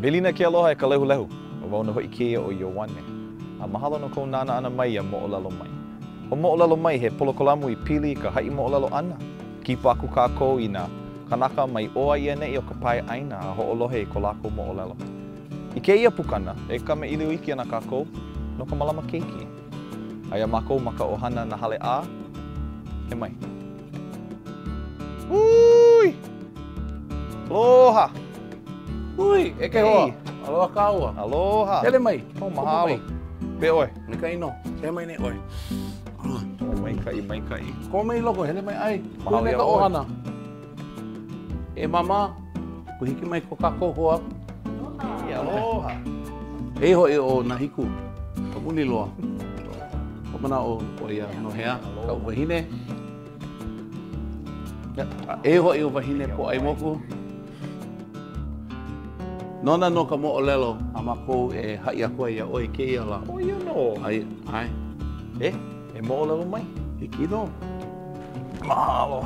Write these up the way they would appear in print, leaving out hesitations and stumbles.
Welina ke aloha e ka lehulehu, ʻo wau nō hoʻi kēia ʻo Ioane. A mahalo no kou nānā ʻana mai iā Moʻolelo Mai. ʻO Moʻolelo Mai he polokolamu i pili i ka haʻi moʻolelo ʻana. Kipa aku kākou i nā kanaka mai ʻō a i ʻaneʻi o ka pae ʻāina a hoʻolohe i ko lākou moʻolelo. I kēia pukana, e kamaʻilio iki ana kākou no ka mālama keiki. Aia mākou ma ka ʻohana Nahale A, e mai. Hui! Aloha! Hui, e ke hoa. Aloha kāua. Aloha. Hele mai. Oh, mahalo. Pehea ʻoe? Maikaʻi nō. Hele mai nei ʻoe. Oh, maikaʻi, maikaʻi. Komo mai i loko, hele mai ʻai. Mahalo iā ʻoe. ʻohana. E Māmā, ua hiki mai ko kākou hoa. Aloha. Aloha. Eia hoʻi ʻo Nahiku, ka muli loa. Ka manaʻo ʻo ia no hea, kaʻu wahine. A eia hoʻi ʻo Wahine Pōʻaimoku. Nona nō ka moʻolelo a mākou e haʻi aku ai iā ʻoe i kēia lā. ʻO ia nō. ʻAe, ʻae. E, e moʻolelo mai. Hiki nō. Mahalo.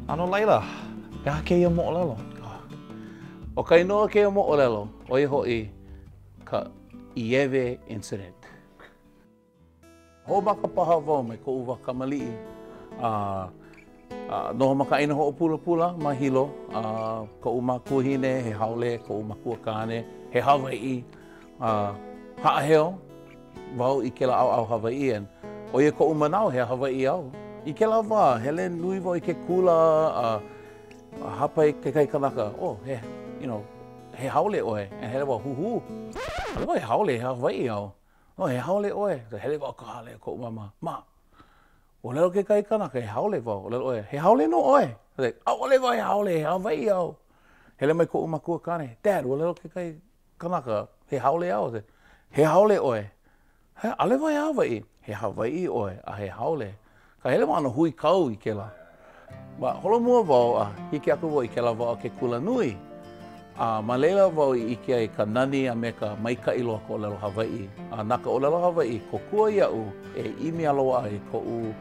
A no laila, he aha kēia moʻolelo? ʻO ka inoa o kēia moʻolelo, ʻo ia hoʻi ka ʻIewe Incident. Hoʻomaka paha wau mai koʻu wā kamaliʻi a noho ma ka ʻāina hoʻopulapula ma Hilo. A koʻu makuahine he haole, koʻu makuakāne he Hawaiʻi. A haʻaheo wau i kēlā ʻaoʻao Hawaiʻi and ʻo ia koʻu manaʻo he Hawaiʻi au. I kēlā wā, hele nui wau i ke kula a hāpai kekahi kanaka, oh, he, you know, he haole ʻoe. And hele wau, huhū. ʻAʻole wau he haole, he Hawaiʻi au. Oh, he haole ʻoe. So hele wau i ka hale o koʻu māmā. Ma, ʻōlelo kekahi kanaka, he haole wau. ʻŌlelo ʻo ia, he haole nō ʻoe. Like, ʻaʻole wau he haole, he Hawaiʻi au. Hele mai koʻu makua kāne, Dad, ʻōlelo kekahi kanaka, he haole au. He haole ʻoe. He, ʻaʻole wau he Hawaiʻi. He Hawaiʻi ʻoe a he haole. Ka hele wau ʻano huikau i kēlā. Ma holomua wau a hiki aku wau i kēlā wā o ke kula nui. A ma laila wau i ʻike ai ka nani a me ka maikaʻi loa ka ʻōlelo Hawaiʻi. A na ka ʻōlelo Hawaiʻi i kōkua iaʻu e ʻimi a loaʻa i koʻu,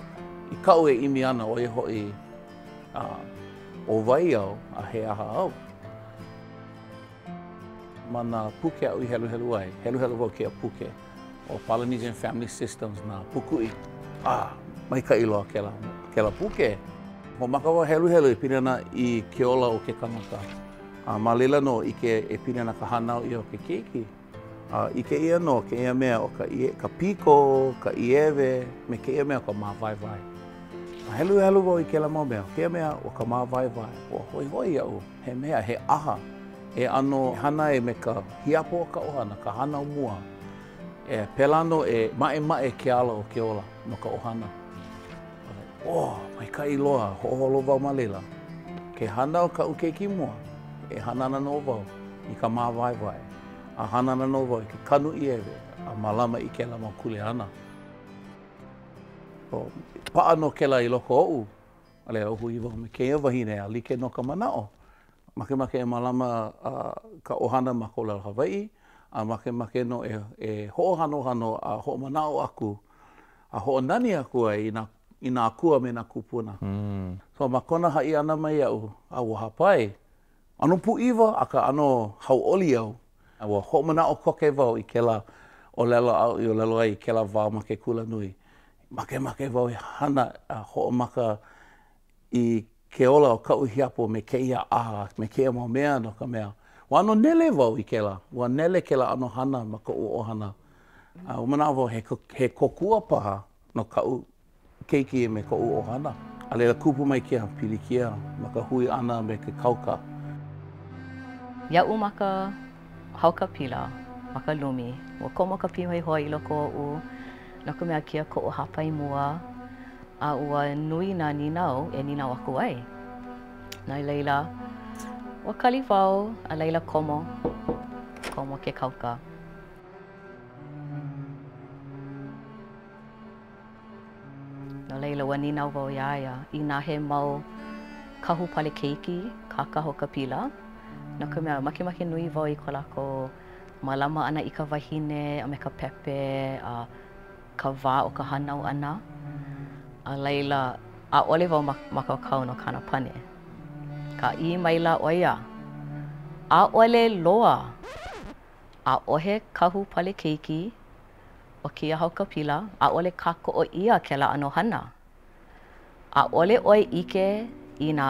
i kaʻu e ʻimi ana, ʻo ia hoʻi, a, ʻo wai au a he aha au. Ma nā puke aʻu i heluhelu ai, heluhelu wau kēia puke ʻo Polynesian Family Systems na Pūkuʻi. A, maikaʻi loa kēlā, kēlā puke. Hoʻomaka wau heluhelu e pili ana i ke ola o ke kanaka. A ma laila nō ʻike e pili ana ka hānau ʻia o ke keiki. A ʻike ʻia nō kēia mea ʻo ka, ka piko, ka ʻiewe, me kēia mea ʻo ka māwaewae. A heluhelu wau i kēlā mau mea, kēia mea ʻo ka māwaewae, ua hoihoi iaʻu he mea, he ʻaha e ʻano hana ai me ka hiapo o ka ʻohana, ka hānau mua. E pēlā nō e maʻemaʻe ke ala o ke ola no ka ʻohana. Oh, maikaʻi loa, hoʻoholo wau ma laila. Ke hānau kaʻu keiki mua, e hana ana nō wau i ka māwaewae, a hana ana nō wau i ke kanu ʻiewe a mālama i kēlā mau kuleana. Oh, paʻa nō kēlā i loko oʻu, a laila hui wau me kēia wahine a like nō ka manaʻo. Makemake e mālama ka ʻohana ma ka ʻōlelo Hawaiʻi, a makemake nō e e hoʻohanohano a hoʻomanaʻo aku a hoʻonani aku ai i nā i nā akua me nā kūpuna. So ma kona haʻi ʻana mai iaʻu, a ua hāpai, ʻano pūʻiwa akā ʻano hauʻoli au. A ua hoʻomanaʻo koke wau i kēlā ʻōlelo aʻu i ʻōlelo ai i kēlā wā ma ke kulanui. Makemake wau e hana a hoʻomaka i ke ola o kaʻu hiapo me kēia ʻaha, me kēia mau mea, no ka mea, ua ʻano nele wau i kēlā, ua nele kēlā ʻano hana ma koʻu ʻohana. A ua manaʻo wau he, he kōkua paha no kaʻu keiki me koʻu ʻohana. A laila kupu mai kēia pilikia ma ka hui ʻana me ke kauka. Iaʻu ma ka haukapila, ma ka lumi, ua komo ka pīhoihoi i loko oʻu, no ka mea kēia koʻu hāpai mua, a ua nui nā nīnau e nīnau aku ai. No laila, ua kali wau, a laila komo, komo ke kauka. No laila, ua nīnau wau iā ia inā he mau kahu pale keiki kā ka haukapila, no ka mea, makemake nui wau i ko lākou mālama ʻana i ka wahine a me ka pepe a ka wā o ka hānau ʻana. A laila, ʻaʻole wau mākaukau no kāna pane. Akā ʻī maila ʻo ia. ʻAʻole loa! ʻAʻohe kahu pale keiki o kēia haukapila, ʻaʻole kākoʻo ʻia kēlā ʻano hana. ʻAʻole ʻoe ʻike i nā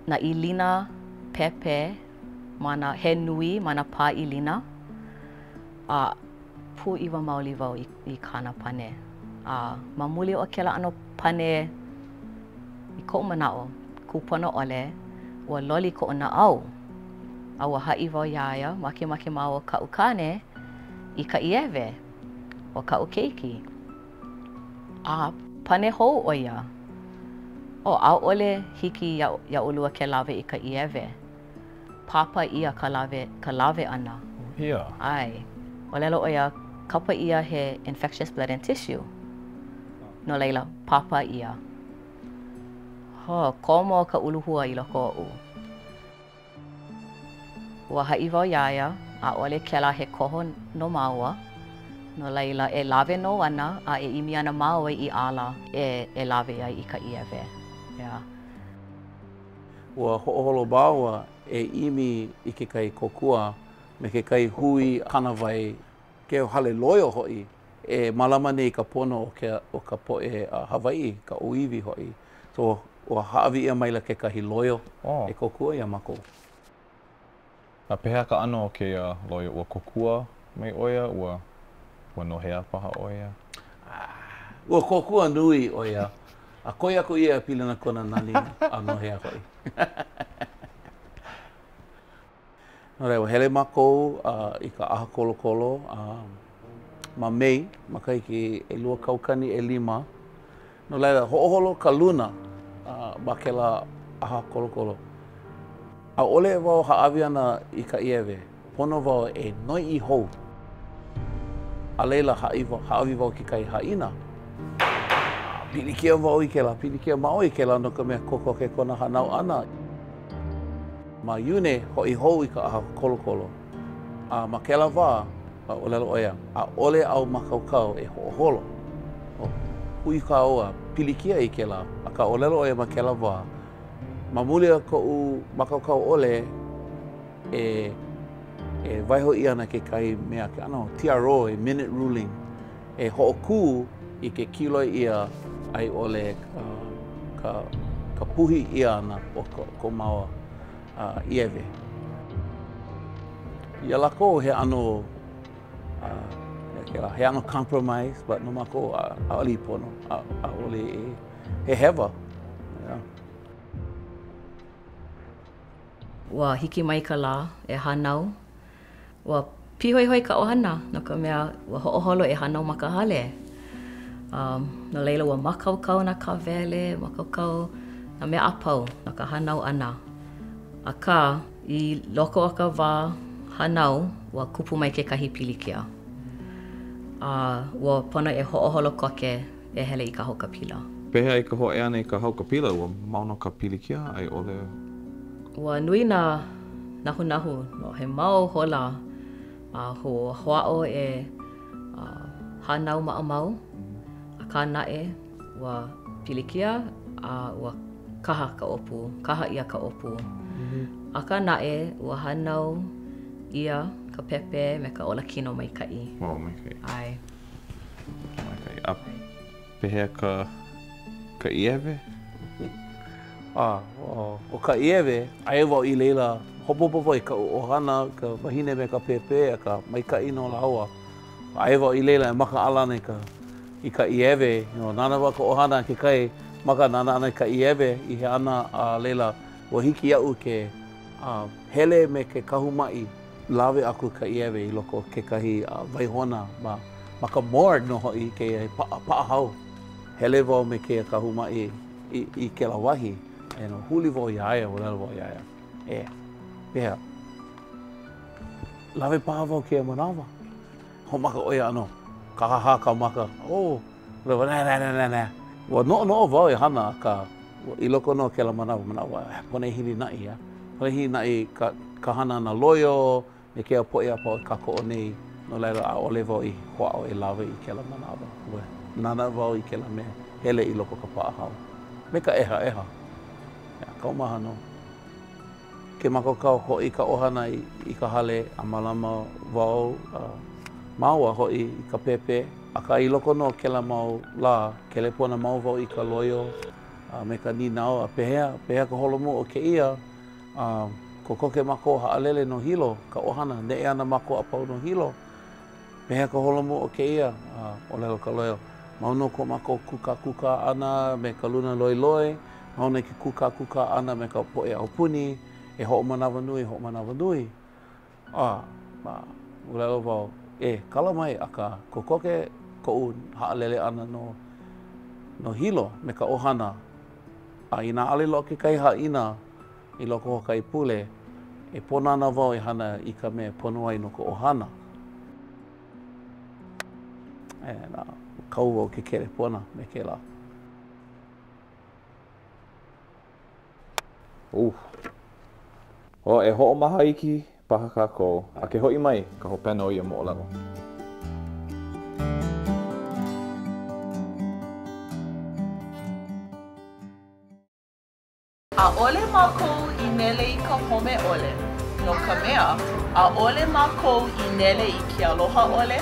nā ilina pēpē ma nā he nui ma nā pā ilina, a pūʻiwa maoli wau i i kāna pane. A ma muli o kēlā ʻano pane i koʻu manaʻo kūpono ʻole, ua loli koʻu naʻau. A ua haʻi wau iā ia, makemake māua ʻo kaʻu kāne i ka ʻiewe o kaʻu keiki. A pane hou ʻo ia, Oh, ʻaʻole hiki iā ʻolua ke lawe i ka ʻiewe. Pāpā ʻia ka lawe, ka lawe ʻana. ʻIa. ʻAe. ʻŌlelo ʻo ia, kapa ʻia he infectious blood and tissue. No laila, pāpā ʻia. Hō, komo ka uluhua i loko oʻu. Ua haʻi wau iā ia, ʻaʻole kēlā he koho no māua, no laila, e lawe nō ana a e ʻimi ana māua i ala e e lawe ai i ka ʻiewe. Yeah. Ua hoʻoholo māua e ʻimi i kekahi kōkua me kekahi hui kānāwai, ke hale loio hoʻi, e mālama nei i ka pono o ke o ka poʻe Hawaiʻi, ka ʻōiwi hoʻi. So, ua hāʻawi ʻia maila kekahi loio e kōkua iā mākou. A pehea ka ʻano o kēia loio? Ua kōkua mai ʻo ia? Ua, ua nohea paha ʻo ia? Ua kōkua nui ʻo ia. A koi aku ia e pili ana kona nani a nohea hoʻi. No laila, ua hele mākou i ka ʻaha kolokolo ma Mei, makahiki 2005. No laila, hoʻoholo ka luna ma kēlā ʻaha kolokolo. ʻAʻole wau hāʻawi ana i ka ʻiewe, pono wau e noiʻi hou. A laila, hāʻawi wau kekahi haʻina. Pilikia wau i kēlā, pilikia māua i kēlā no ka mea kokoke kona hānau ʻana. Ma Iune, hoʻi hou i ka ʻaha kolokolo. A ma kēlā wā, ʻōlelo ʻo ia, ʻaʻole au mākaukau e hoʻoholo. ʻO hui kāua, pilikia i kēlā, akā ʻōlelo ʻo ia ma kēlā wā, ma muli o koʻu mākaukau ʻole e e waiho ʻia ana kekahi mea, ke ʻano TRO, a minute ruling, e hoʻokū i ke kīloi ʻia a i ʻole ka, ka puhi ʻia ʻana o ko māua ʻiewe. Iā lākou he ʻano he ʻano compromise, but no mākou ʻaʻole i pono, ʻaʻole he hewa. Yeah. Ua hiki mai ka lā e hānau. Ua pīhoihoi ka ʻohana no ka mea ua hoʻoholo e hānau ma ka hale. Um, no laila ua mākaukau nā kāwele, mākaukau nā mea a pau no ka hānau ʻana. Akā, i loko o ka wā hānau, ua kupu mai kekahi pilikia. A ua pono e hoʻoholo koke e hele i ka haukapila. Pehea i ka hōʻea ʻana i ka haukapila, ua mau nō ka pilikia a i ʻole? Ua nui nā nahunahu no he mau hola a ua hoʻāʻo e hānau maʻamau, akā naʻe ua pilikia a ua kaha ka ʻōpū, kaha ʻia ka ʻōpū. Akā naʻe ua hānau ʻia ka pēpē me ka olakino maikaʻi. Oh, maikaʻi. ʻAe. Maikaʻi. A pehea ka ka ʻiewe? A, ʻo ka ʻiewe, aia wau i laila, hopohopo wau i kaʻu ʻohana, ka wahine me ka pēpē, akā maikaʻi nō lāua. Aia wau i laila e makaʻala ana i ka i ka ʻiewe, you know, nānā wau i ka ʻohana kekahi maka nānā ana i ka ʻiewe i hea ana, a laila, ua hiki iaʻu ke hele me ke kahu maʻi Lawe aku ka ʻiewe i loko o kekahi waihona ma ma ka morgue nō hoʻi kēia he paʻa paʻahao. Hele wau me kēia kahu maʻi i i kēlā wahi, you know, huli wau iā ia, ʻōlelo wau iā ia, E, pehea? Lawe paha wau kēia manawa? Hoʻomaka ʻo ia ʻano, kāhāhā ka maka, oh, nā, nā, nā, nā, nā. Ua noʻonoʻo wau e hana, akā, i loko nō o kēlā manawa, manaʻo wau, pono e hilinaʻi, ia. Pono e hilinaʻi ka, ka hana a nā loio, me kēia poʻe a pau e kākoʻo nei, no laila, ʻaʻole wau i hoʻāʻo e lawe i kēlā manawa. Ua nānā wau i kēlā mea hele i loko o ka paʻahao me ka ʻehaʻeha. Kaumaha nō. ke mākaukau hoʻi ka ʻohana i ka hale a mālama wau a māua hoʻi i ka pēpē. Akā i loko nō o kēlā mau lā, kelepona mau wau i ka loio a me ka nīnau, a pehea, pehea ka holomua o kēia? A kokoke mākou haʻalele no Hilo, ka ʻohana, neʻe ana mākou a pau no Hilo. Pehea ka holomua o kēia? A ʻōlelo ka loio, mau nō ko mākou kūkākūkā ʻana me ka luna loiloi, mau nō ke kūkākūkā ʻana me ka poʻe aupuni, e hoʻomanawanui, hoʻomanawanui. A, a, ʻōlelo wau, e, kala mai, akā, kokoke koʻu haʻalele ʻana no, no Hilo me ka ʻohana. A inā ʻaʻole loaʻa kekahi haʻina i loko o hoʻokahi pule, e pono ana wau e hana i ka mea e pono ai no ka ʻohana. E, na, kau wau ke kelepona me kēlā. Uh. Oh, e hoʻomaha iki paha kākou, a ke hoʻi mai ka hopena o ia moʻolelo. ʻAʻole mākou i nele i ka home ʻole, no ka mea, ʻaʻole mākou i nele i ke aloha ʻole.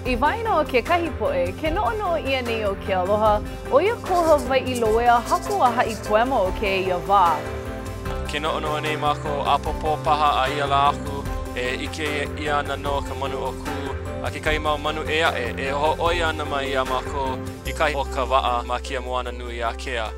I waena o kekahi poʻe, ke noʻonoʻo ʻia nei ʻo Kealoha, ʻo ia ko Hawaiʻi loea haku a haʻi poema o kēia wā. Ke noʻonoʻo nei mākou ʻapōpō paha a ia lā aku e ʻike ʻia ana nō ka manu ʻo Kū a kekahi mau manu ʻē aʻe e hōʻoia ana mai iā mākou i kahi o ka waʻa ma kēia moana nui ākea.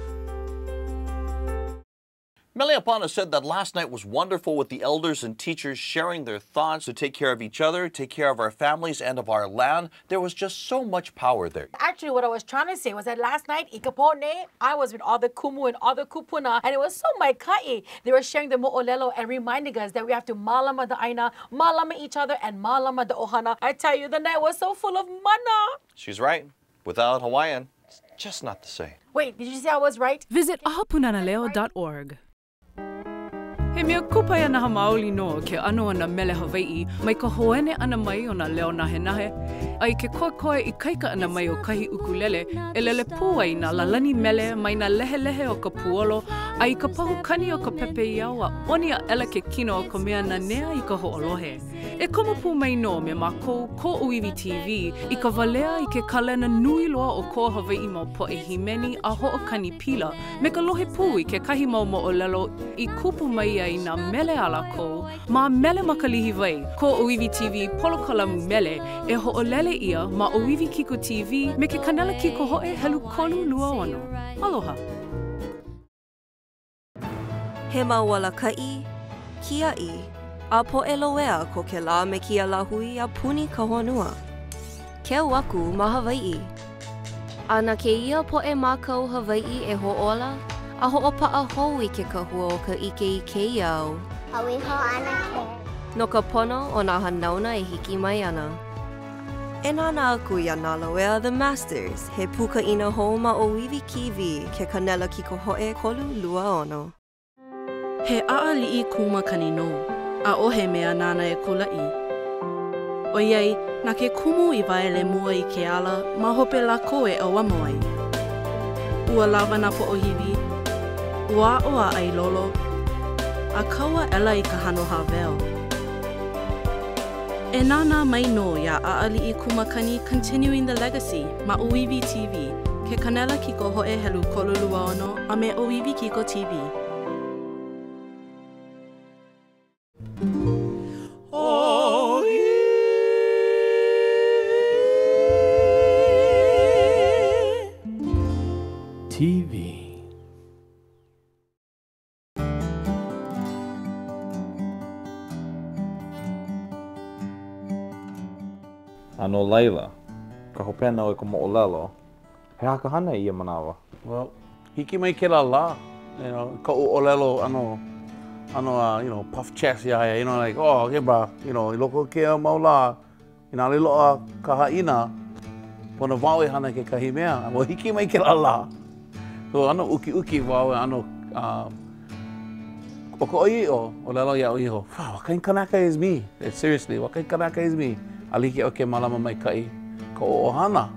Mele Apana said that last night was wonderful with the elders and teachers sharing their thoughts to take care of each other, take care of our families and of our land. There was just so much power there. Actually, what I was trying to say was that last night, i ka pō nei, I was with all the kumu and all the kupuna, and it was so maika'i. They were sharing the mo'olelo and reminding us that we have to malama the aina, malama each other, and malama the ohana. I tell you, the night was so full of mana. She's right. Without Hawaiian, it's just not the same. Wait, did you say I was right? Visit ahapunanaleo.org. He mea kupaianaha maoli nō ke ʻano o nā mele Hawaiʻi mai ka hoene ʻana mai o nā leo nahenahe a i ke koekoe ikaika ʻana mai o kahi ʻukulele e lele pū ai nā lālani mele mai nā lehelehe o ka puolo a i ka pahu kani o ka pepeiao a ʻoni aʻela ke kino o ka mea nanea i ka hoʻolohe. E komo pū mai nō me mākou, ko ʻŌiwi TV, i ka walea i ke kalena nui loa o ko Hawaiʻi mau poʻe hīmeni a hoʻokani pila, me ka lohe pū i kekahi mau moʻolelo i kupu mai ai nā mele a lākou ma Mele ma ka Lihiwai, ko ʻŌiwi TV polokalamu mele e hoʻolele ʻia ma ʻŌiwi Kiko TV me ke kanela kikohoʻe helu 326. Aloha. He mau alakaʻi, kiaʻi, a poʻe loea ko kēlā me kēia lāhui a puni ka honua. Keu aku ma Hawaiʻi. A na kēia poʻe mākau Hawaiʻi e hoʻōla a hoʻopaʻa hou i ke kahua o ka ʻike i kēia au. No ka pono o nā hanauna e hiki mai ana. E nānā aku iā Nā Loea The Masters, he pūkaʻina hou ma ʻŌiwi TV, ke kanela kikohoʻe 326. He ʻaʻaliʻi kū makani nō, ʻaʻohe mea nāna e kulaʻi. ʻOiai, na ke kumu i waele mua i ke ala, ma hope lākou e ʻauamo ai. Ua lawa nā poʻohiwi, ua aʻo a ʻailolo, a kau aʻela i ka hano hāweo. E nānā mai nō iā ʻAʻaliʻi Kū Makani Continuing the Legacy ma ʻŌiwi TV, ke kanela kikohoʻe helu 326 a me ʻŌiwi Kiko TV. TV. A no laila, ka hopena o ka moʻolelo, he aha ka hana i ia manawa? Well, hiki mai kēlā lā, you know, koʻu ʻōlelo ʻano, ʻano, uh, you know, puff chest iā ia, you know, like, oh, okay, bro, you know, i loko o kēia mau lā, Inā ʻaʻole loaʻa ka haʻina, pono wau e hana kekahi mea. Ua hiki mai kēlā lā. So, ʻano ukiuki wau, ʻano, uh, ʻo ka ʻoiaʻiʻo, ʻōlelo iaʻu iho, wow, what kind kanaka is me? Seriously, what kind kanaka is me? ʻAʻole hiki iaʻu ke mālama maikaʻi koʻu ʻohana.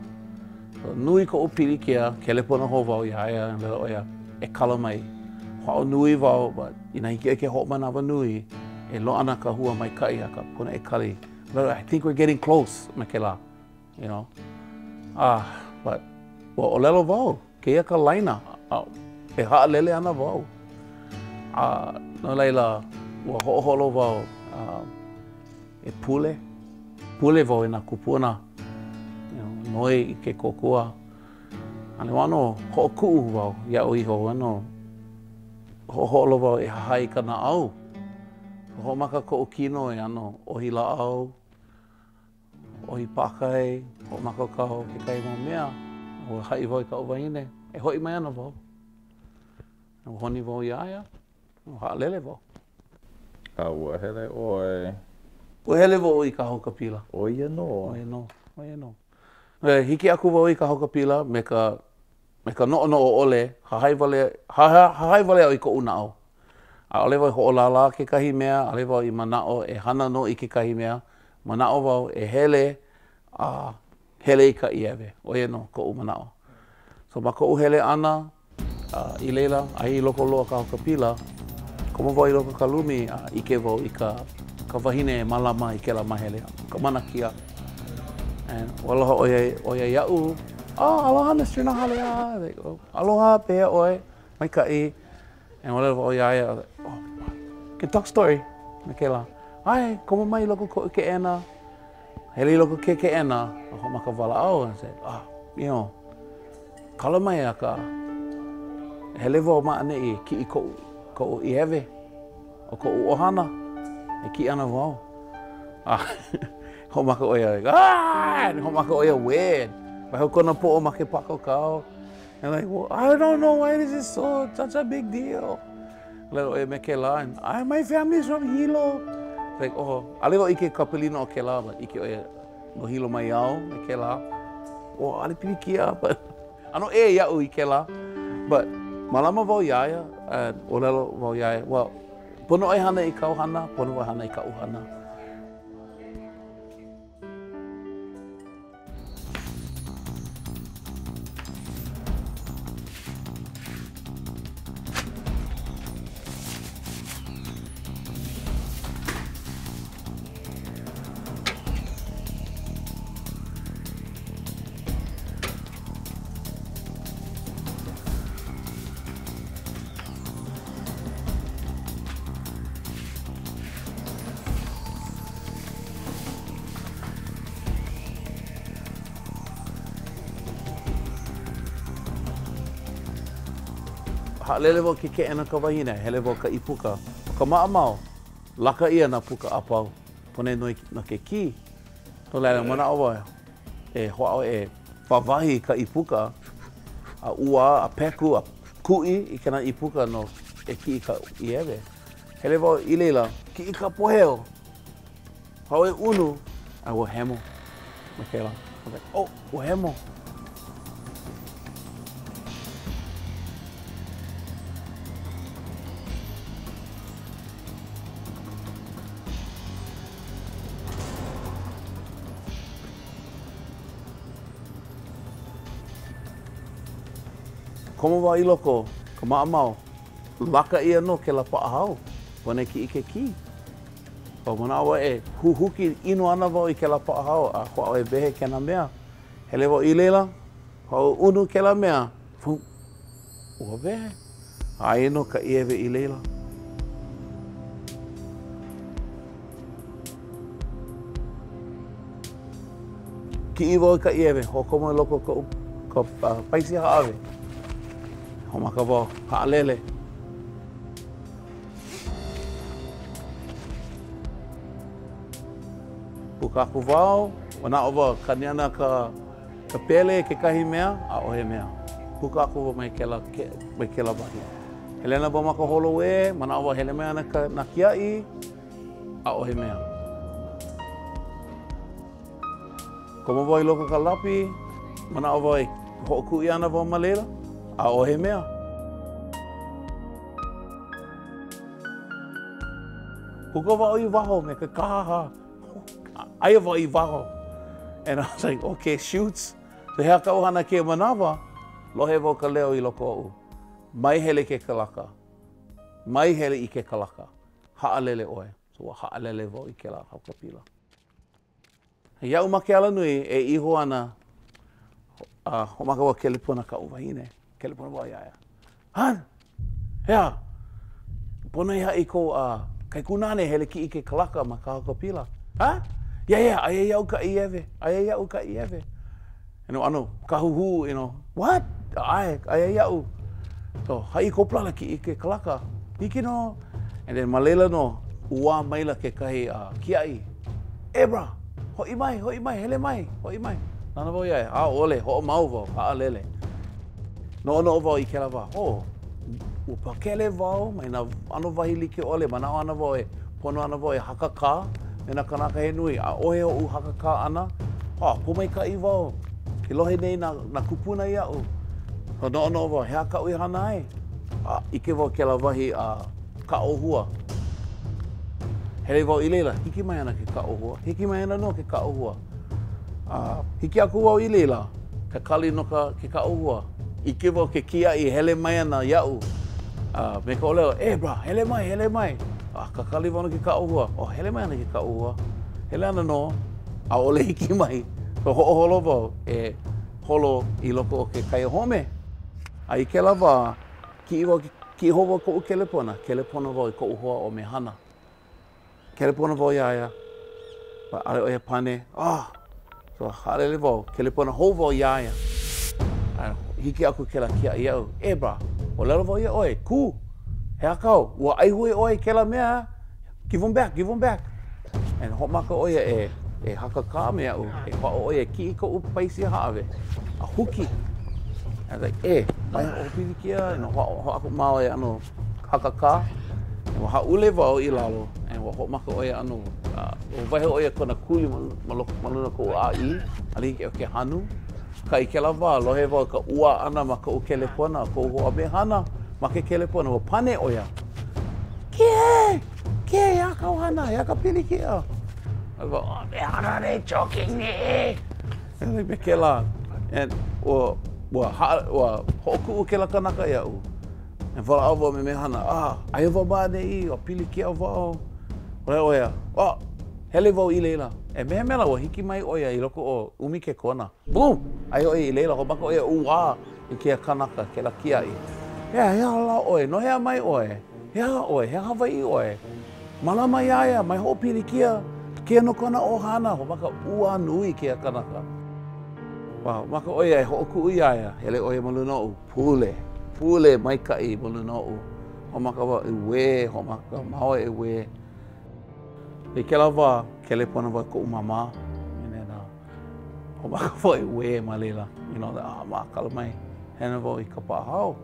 So, nui koʻu pilikia, kelepona hou wau iā ia, ʻōlelo ʻo ia, e kala mai. Hoʻāʻo nui wau, but inā hiki ʻoe ke hoʻomanawanui, e loaʻa ana ka hua maikaʻi akā pono e kali. But I think we're getting close me kēlā, you know. Ah, but ua ʻōlelo wau, kēia ka laina, a e haʻalele ana wau. A no laila, ua hoʻoholo wau uh, e pule, pule wau i nā kūpuna, you know, noi i ke kōkua. A ua ʻano hoʻokuʻu wau iaʻu iho, ʻano hoʻoholo wau e hahai i ka naʻau. Hoʻomaka koʻu kino e ʻano ʻohi lāʻau, ʻohi pākai, hoʻomākaukau kekahi mau mea. Ua haʻi wau i kaʻu wahine, e hoʻi mai ana wau. Ua honi wau iā ia, ua haʻalele wau. A ua hele ʻoe? Ua hele wau i ka haukapila. ʻO ia nō. ʻO ia nō, ʻo ia nō. Hiki aku wau i ka haukapila me ka me ka noʻonoʻo ʻole, hahai wale, hahai wale au i koʻu naʻau. ʻAʻole wau i hoʻolālā kekahi mea, ʻaʻole wau i manaʻo e hana nō i kekahi mea. Manaʻo wau e hele a hele i ka ʻiewe. ʻO ia nō koʻu manaʻo. So ma koʻu hele ʻana i laila, aia i loko loa ka haukapila, komo wau i loko ka lumi a ʻike wau i ka ka wahine e mālama i kēlā māhele, ka manakia. And ua aloha ʻo ia, ʻo ia iaʻu, oh, aloha Mister Nahale, like, oh, aloha, pehea ʻoe, maikaʻi. And ʻōlelo wau iā ia, oh, can talk story me kēlā. ʻAe, komo mai i loko koʻu keʻena. Hele i loko ke keʻena, a hoʻomaka walaʻau, and I said, oh, you know, kala mai akā, hele wau ma ʻaneʻi e kiʻi koʻu, koʻu ʻiewe o koʻu ʻohana, e kiʻi ana wau. A hoʻomaka ʻo ia, like, ah! And hoʻomaka ʻo ia, uē. Waiho kona poʻo ma ke pākaukau. And like, well, I don't know why this is so, such a big deal. ʻŌlelo ʻo ia me kēlā, and I, my family's from Hilo. Like, oh, ʻaʻole wau ʻike ka pilina o kēlā, but ʻike ʻo ia, no Hilo mai au me kēlā. Oh, ʻaʻole pilikia, but ʻano ʻē iaʻu i kēlā. But mālama wau iā ia, and ʻōlelo wau iā ia, well, pono ʻoe hana i kāu hana, pono wau e hana i kaʻu hana. Haʻalele wau ke keʻena ka wahine, hele wau ka ʻīpuka. ʻO ka maʻamau, laka ʻia nā puka a pau. Pono e noi no ke kī. No laila, manaʻo wau e hoʻāʻo e wāwahi i ka ʻīpuka, a ʻuā, a peku, a kuʻi i kēnā ʻīpuka no e kiʻi i ka ʻiewe. Hele wau i laila, kiʻi ka pōheo. Hoʻāʻo e unu, a ua hemo me kēlā. I was like, oh, ua hemo. Komo wau i loko, ka maʻamau, laka ʻia nō kēlā paʻahao, pono e kiʻi ke kī. Ua manaʻo wau e huhuki ʻino ana wau i kēlā paʻahao a hoʻāʻo e wehe kēnā mea. Hele wau i laila, hoʻāʻo unu kēlā mea, pum, ua wehe. Aia nō ka ʻiewe i laila. Kiʻi wau i ka ʻiewe, hoʻokomo i loko o koʻu ka paisi hāʻawe. Hoʻomaka wau, haʻalele. Puka aku wau, manaʻo wau, kani ana ka, ka pele kekahi mea, ʻaʻohe mea. Puka aku wau mai kēlā, mai kēlā wahi. Hele ana wau ma ka holoē, manaʻo wau hele mai ana ka, nā kiaʻi, ʻaʻohe mea. Komo wau i loko o ka lapi, manaʻo wau e hoʻokuʻi ana wau ma laila, ʻaʻohe mea. Puka wau i waho me ke kāhāhā, aia wau i waho. And I was like, okay, shoots. So he aha kaʻu hana kēia manawa, lohe wau ka leo i loko oʻu. Mai hele ke kalaka. Mai hele i ke kalaka. Haʻalele ʻoe. So ua haʻalele wau i kēlā haukapila. Iaʻu ma ke alanui e iho ana, a hoʻomaka wau kelepona kaʻu wahine, kelepona wau iā ia. Hun! He aha? Pono e haʻi i kou uh, kaikunāne hele kiʻi ke kalaka ma ka haukapila. Ha? Yeah, yeah, aia iaʻu ka ʻiewe. Aia iaʻu ka ʻiewe. You know, ʻano kahuhū, you know, what? ʻAe, aia iaʻu. So, haʻi kopulala kiʻi ke kalaka. Hiki nō. And then ma laila nō, ʻuā maila kekahi uh, kiaʻi. E brah, hoʻi mai, hoʻi mai, hele mai, hoʻi mai. Nānā wau iā ia, ʻaʻole, hoʻomau wau, haʻalele. Noʻonoʻo wau i kēlā wā, oh, ua pakele wau mai nā ʻano wahi like ʻole, manaʻo ana wau e pono ana wau e hakakā me nā kanaka he nui, ʻaʻohe oʻu hakakā ʻana, oh, pōmaikaʻi wau, ke lohe nei nā, nā kūpuna iaʻu. So, noʻonoʻo wau, he aha kaʻu i hana ai? A ʻike wau kēlā wahi a ka ʻōhua. Hele wau i laila, hiki mai ana ke kaʻa ʻōhua, hiki mai ana nō ke kaʻa ʻōhua. A hiki aku wau i laila, kakali no ka ke kaʻa ʻōhua. ʻIke wau ke kiaʻi e hele mai ana iaʻu a me ka ʻōlelo, E brah, hele mai, hele mai. A kakali wau no ke kaʻa ʻōhua. Oh, hele mai ana ke kaʻa ʻōhua. Hele ana nō, ʻaʻole hiki mai. So hoʻoholo wau e holo i loko o ke kaiahome. A i kēlā wā, kiʻi wau, kiʻi hou wau koʻu kelepona, kelepona wau i koʻu hoa ʻo Mehana. Kelepona wau iā ia, but ʻaʻole ʻo ia pane, oh! So haʻalele wau, kelepona hou wau iā ia. A hiki aku kēlā kiaʻi iaʻu, e brah, ʻōlelo wau iā ʻoe, kū, he aha kāu, ua ʻaihue ʻoe i kēlā mea, give 'em back, give 'em back. And hoʻomaka ʻo ia e, e hakakā me aʻu, e hoʻāʻo ʻo ia e kiʻi i koʻu paisia hāʻawe, a huki. I was like, e, mai hoʻopilikia, you know, hoʻāʻo māua e ʻano hakakā. Ua hāʻule wau i lalo, and ua hoʻomaka ʻo ia ʻano, uh, ua waiho ʻo ia kona kuli ma, ma, loko, ma luna koʻu ʻāʻī, ʻaʻole hiki iaʻu ke hanu. Akā i kēlā wā, lohe wau i ka ʻuā ʻana ma koʻu kelepona, koʻu hoa mehana ma ke kelepona, ua pane ʻo ia, Kie! Kie, he aha kāu hana? He aha ka pilikia? I was like, oh, mehana, they choking me! And like, me kēlā, and ua, ua, ha, ua hoʻokuʻu kēlā kanaka iaʻu. E walaʻau wau me Mehana, ah, aia wau ma ʻaneʻi, ua pilikia wau. ʻŌlelo ʻo ia, oh, hele wau i laila. E me he mea lā, ua hiki mai ʻo ia i loko o ʻumi kekona. Boom! Aia ʻo ia i laila, hoʻomaka ʻo ia ʻuā i kēia kanaka, kēlā kiaʻi. He aha, he aha lā ʻoe? No hea mai ʻoe? He aha ʻoe? He Hawaiʻi ʻoe? Mālama iā ia, mai hoʻopilikia. Kēia no kona ʻohana, hoʻomaka ʻuā nui kēia kanaka. Hoʻomaka ʻo ia e hoʻokuʻu iā ia, hele ʻo ia ma luna oʻu. Pule, pule maikaʻi ma luna oʻu. Hoʻomaka wau e uē, hoʻomaka māua e uē. I kēlā wā, kelepona wau i koʻu māmā. And then, uh, hoʻomaka wau e uē ma laila. You know, ah, mā, kala mai. Hele wau i ka paʻahao.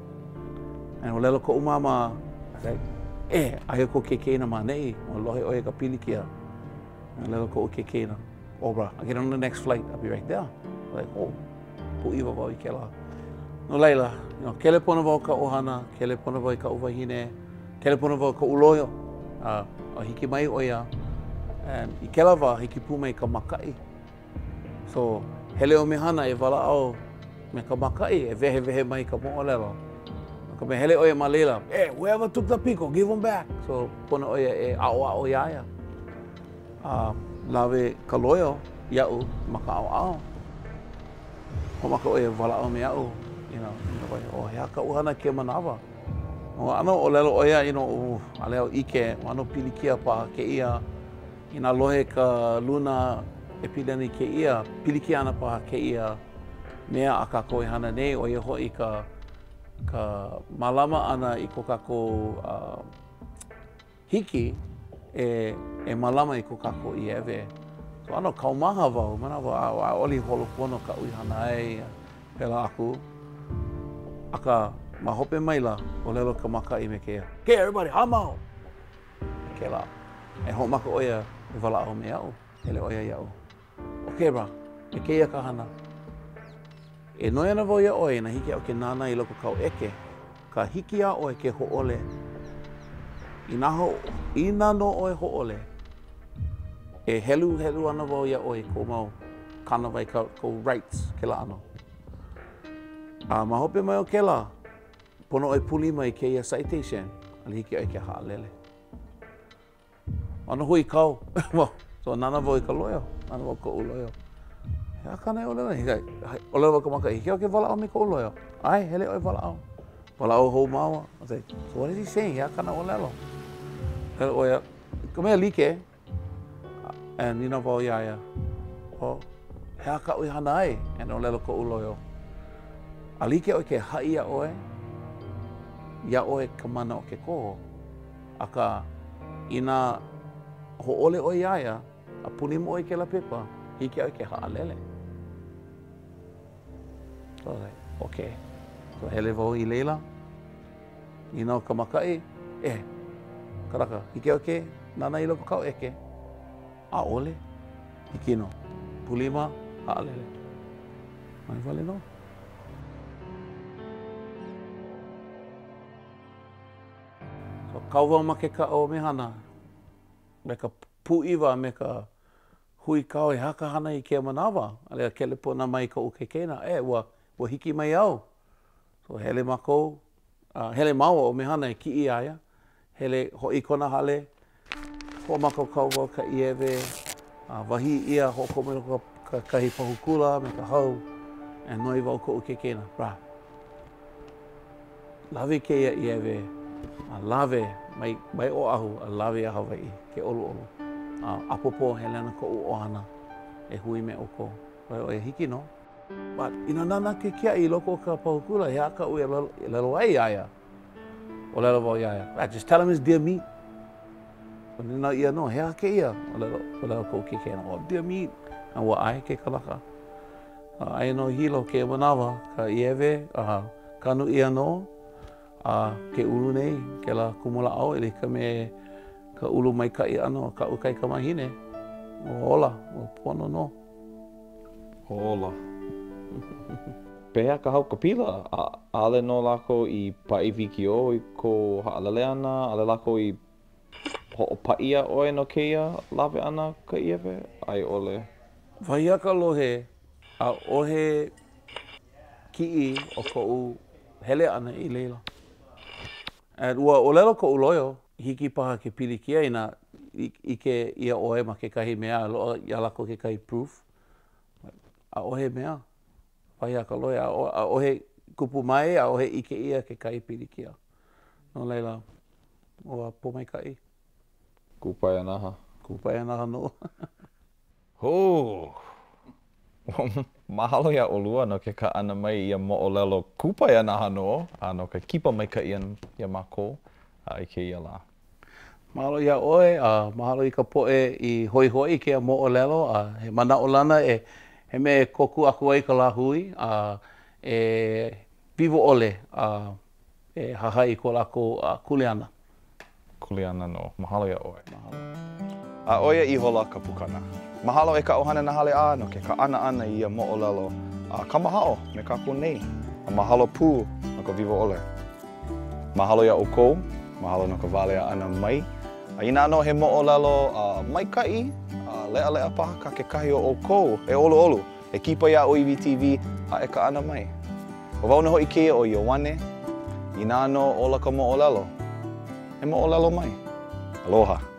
And ʻōlelo koʻu māmā, like, e, aia kou keikeina ma ʻaneʻi, ua lohe ʻo ia ka pilikia. ʻŌlelo koʻu keikeina, oh brah, I get on the next flight, I'll be right there. Like, oh, pūʻiwa wau i kēlā. No laila, you know, kelepona wau ka ʻohana, kelepona wau i kaʻu wahine, kelepona wau i koʻu loio, a uh, hiki mai ʻo ia. And i kēlā wā, hiki pū mai ka mākaʻi. So, hele ʻo Mehana e walaʻau me ka mākaʻi, e wehewehe mai ka moʻolelo. No ka mea, hele ʻo ia ma laila, hey, whoever took the piko, give them back. So, pono ʻo ia e aʻoaʻo iā ia. A lawe ka loio iaʻu ma ka ʻaoʻao. Hoʻomaka ʻo ia e walaʻau me aʻu, you know, oh, he aha kaʻu hana kēia manawa? Ua ʻano ʻōlelo ʻo ia, you know, ʻaʻole au ʻike, ʻano pilikia paha kēia. Inā lohe ka luna e pili ana i kēia, pilikia ana paha kēia mea a kākou e hana nei, ʻo ia hoʻi ka, ka mālama ʻana i ko kākou uh, hiki e, e mālama i ko kākou ʻiewe. So, ʻano kaumaha wau, manawa, ʻaʻole i holo pono kaʻu i hana ai, pēlā aku. Akā, ma hope maila, ʻōlelo ka mākaʻi me kēia, Okay, everybody, hāmau! Kēlā. E hoʻomaka ʻo ia e walaʻau me aʻu, hele ʻo ia iaʻu. Okay, brah, me kēia ka hana. E noi ana wau iā ʻoe inā hiki iaʻu ke nānā i loko kāu ʻeke, ka hiki iā ʻoe ke hōʻole. Inā, ho, inā nō ʻoe hōʻole, e heluhelu ana wau iā ʻoe i kou mau kānāwai, kou rights, kēlā ʻano. A ma hope mai o kēlā, Pono ʻoe pūlima i kēia citation. ʻAʻole hiki iā ʻoe ke haʻalele. A no huikau, well, so nānā wau i ka loio, nānā wau koʻu loio. He aha kāna e ʻōlelo nei? ʻŌlelo wau ka mākaʻi, hiki iaʻu ke walaʻau me koʻu loio. ʻAe, hele ʻoe walaʻau. Walaʻau hou māua. I was like, so what is he saying? He aha kāna ʻōlelo? ʻŌlelo ʻo ia, ka mea like, and nīnau wau iā ia, well, he aha kaʻu i hana ai? And ʻōlelo koʻu loio, ʻaʻole hiki iā ʻoe ke haʻi iā ʻoe, iā ʻoe ka mana o ke koho. Akā, inā hōʻole ʻoe iā ia, a pūlima ʻoe i kēlā pepa, hiki iā ʻoe ke haʻalele. So I was like, okay. So hele wau i laila, nīnau ka mākaʻi, e, kanaka, hiki iā ʻoe ke nānā i loko kaʻu ʻeke? ʻAʻole. Hiki nō. Pūlima, haʻalele. ʻAe wale nō. So, kau wau ma ke kaʻa o Mehana me ka pūʻiwa a me ka huikau he aha ka hana i kēia manawa. A laila kelepona mai koʻu kaikaina, e, ua, ua hiki mai au. So, hele mākou, uh, hele māua ʻo Mehana e kiʻi iā ia. Hele hoʻi i kona hale, hoʻomākaukau wau ka ʻiewe, a wahī ʻia, hoʻokomo i loko ka, kahi pahu kula me ka hau, and noi wau koʻu keikena, brah, lawe kēia ʻiewe, a lawe mai, mai Oʻahu a lawe iā Hawaiʻi, ke ʻoluʻolu. A ʻapōpō hele ana koʻu ʻohana e hui me ʻoukou. ʻO ia hiki nō. But, inā nānā ke kiaʻi i loko o ka pahu kula, he aha kaʻu e ʻōlelo ai iā ia? ʻŌlelo wau iā ia, ah, just tell him it's deer meat. So nīnau ʻia nō, he aha kēia? ʻŌlelo, ʻōlelo koʻu keikena, oh, deer meat. A ua ʻae ke kanaka. Aia nō i Hilo kēia manawa, ka ʻiewe, a kanu ʻia nō, a ke ulu nei kēlā kumulāʻau e like me ka ulu maikaʻi ʻana o kaʻu kaikamahine. Ua ola, ua pono nō. Ola. Pehea ka haukapila? ʻAʻole nō lākou i paʻi wikiō i kou haʻalele ʻana? ʻAʻole lākou i hoʻopaʻi iā ʻoe no kēia lawe ʻana ka ʻiewe, a i ʻole? Wahi a ka lohe, ʻaʻohe kiʻi o koʻu hele ʻana i laila. And ua ʻōlelo koʻu loio, hiki paha ke pilikia inā ʻike ʻia ʻoe ma kekahi mea a loaʻa iā lākou kekahi proof. ʻAʻohe mea. Wahi a ka loio, ʻaʻohe kupu mai, ʻaʻohe ʻike ʻia kekahi pilikia. No laila, ua pōmaikaʻi. Kupaianaha. Kupaianaha nō. Hū! Mahalo iā ʻolua no ke kaʻana mai i ia moʻolelo kupaianaha nō a no ka kipa maikaʻi ʻana iā mākou i kēia lā. Mahalo iā ʻoe a mahalo i ka poʻe i hoihoi i kēia moʻolelo a he manaʻolana e he mea e kōkua aku ai ka lāhui a e wiwoʻole a e hahai i ko lākou kuleana. Kuleana nō. Mahalo iā ʻoe. Mahalo. A ʻo ia ihola ka pukana. Mahalo e ka ʻohana Nahale-A no ke kaʻana ʻana i ia moʻolelo a kamahaʻo me kākou nei. A mahalo pū no ka wiwoʻole. Mahalo iā ʻoukou, mahalo no ka walea ʻana mai. A inā nō he moʻolelo a maikaʻi a leʻaleʻa paha kā kekahi o ʻoukou, e ʻoluʻolu, e kipa iā ʻŌiwi TV a e kaʻana mai. ʻO wau nō hoʻi kēia ʻo Ioane, inā nō ola ka moʻolelo, e moʻolelo mai. Aloha!